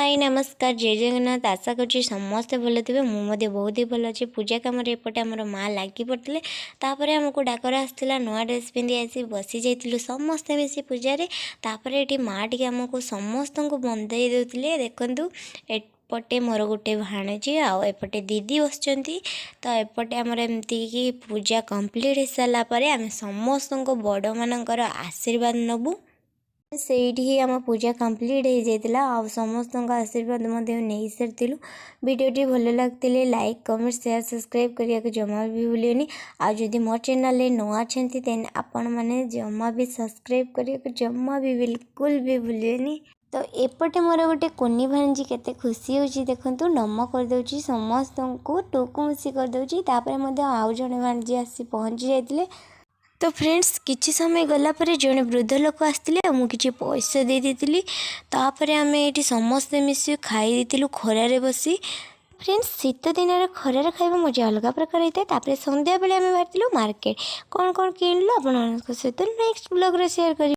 High, ନମସ୍କାର, ଜୟ ଜଗନ୍ନାଥ। ଆଶା କରୁଛି ସମସ୍ତେ ଭଲ ଥିବେ। ମୁଁ ମଧ୍ୟ ବହୁତ ହି ଭଲ ଅଛି। ପୂଜା କାମରେ ଏପଟେ ଆମର ମା ଲାଗି ପଡ଼ିଥିଲେ। ତାପରେ ଆମକୁ ଡାକରା ଆସିଥିଲା। ନୂଆ ଡ୍ରେସ୍ ପିନ୍ଧି ଆସି ବସି ଯାଇଥିଲୁ ସମସ୍ତେ ମିଶି ପୂଜାରେ। ତାପରେ ଏଠି ମା ଟିକେ ଆମକୁ ସମସ୍ତଙ୍କୁ ବନ୍ଦେଇ ଦେଉଥିଲେ। ଦେଖନ୍ତୁ, ଏପଟେ ମୋର ଗୋଟେ ଭାଣେଜୀ ଆଉ ଏପଟେ ଦିଦି ବସିଛନ୍ତି। ତ ଏପଟେ ଆମର ଏମିତିକି ପୂଜା କମ୍ପ୍ଲିଟ୍ ହେଇସାରିଲା ପରେ ଆମେ ସମସ୍ତଙ୍କୁ ବଡ଼ମାନଙ୍କର ଆଶୀର୍ବାଦ ନେବୁ। ସେଇଠି ହିଁ ଆମ ପୂଜା କମ୍ପ୍ଲିଟ୍ ହେଇଯାଇଥିଲା ଆଉ ସମସ୍ତଙ୍କ ଆଶୀର୍ବାଦ ମଧ୍ୟ ନେଇସାରିଥିଲୁ। ଭିଡ଼ିଓଟି ଭଲ ଲାଗିଥିଲେ ଲାଇକ୍, କମେଣ୍ଟ, ସେୟାର, ସବସ୍କ୍ରାଇବ୍ କରିବାକୁ ଜମା ବି ଭୁଲିବେନି। ଆଉ ଯଦି ମୋ ଚ୍ୟାନେଲରେ ନୂଆ ଅଛନ୍ତି, ଦେନ୍ ଆପଣମାନେ ଜମା ବି ସବସ୍କ୍ରାଇବ୍ କରିବାକୁ ଜମା ବି ବିଲକୁଲ ବି ଭୁଲିବେନି। ତ ଏପଟେ ମୋର ଗୋଟେ କୁନି ଭାଣିଜୀ କେତେ ଖୁସି ହେଉଛି ଦେଖନ୍ତୁ। ନମ କରିଦେଉଛି ସମସ୍ତଙ୍କୁ, ଟୁକୁମୁସି କରିଦେଉଛି। ତାପରେ ମଧ୍ୟ ଆଉ ଜଣେ ଭାଣିଜୀ ଆସି ପହଞ୍ଚି ଯାଇଥିଲେ। ତ ଫ୍ରେଣ୍ଡସ୍, କିଛି ସମୟ ଗଲା ପରେ ଜଣେ ବୃଦ୍ଧ ଲୋକ ଆସିଥିଲେ ଆଉ ମୁଁ କିଛି ପଇସା ଦେଇ ଦେଇଥିଲି। ତାପରେ ଆମେ ଏଇଠି ସମସ୍ତେ ମିଶି ଖାଇ ଦେଇଥିଲୁ ଖରାରେ ବସି। ଫ୍ରେଣ୍ଡସ୍, ଶୀତ ଦିନରେ ଖରାରେ ଖାଇବା ମଜା ଅଲଗା ପ୍ରକାର ହେଇଥାଏ। ତାପରେ ସନ୍ଧ୍ୟାବେଳେ ଆମେ ବାହାରିଥିଲୁ ମାର୍କେଟ। କ'ଣ କ'ଣ କିଣିଲୁ, ଆପଣମାନଙ୍କ ସହିତ ନେକ୍ସଟ ବ୍ଲଗ୍ରେ ସେୟାର କରିବି।